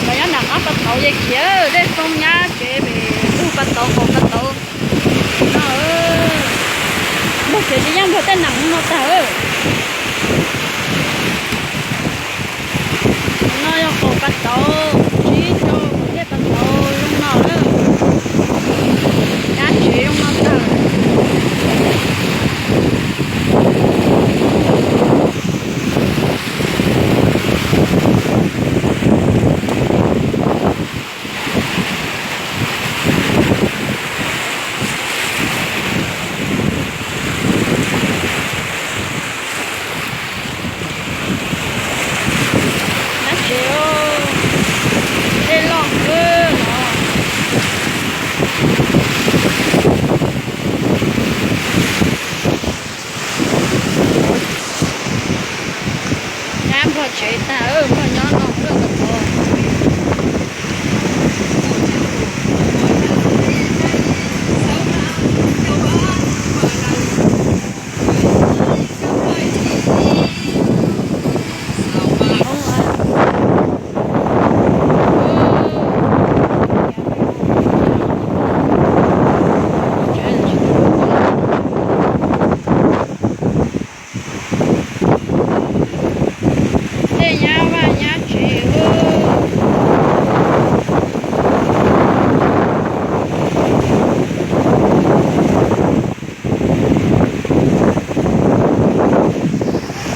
Los nyob nram qab pas tauv ces khiav dej xoo nyab tsev pem ntug pas tauv qaum pas tauv no. Npog tsev tsis yeej npog tej nam no tag. No yog qaum pas tauv, tsib rau dej pas tauv zoo no na. Nyab tsev zoo no tag. Nyab tsev, dej loj kawg no. Nyab npog tsev tag, npog nyob no.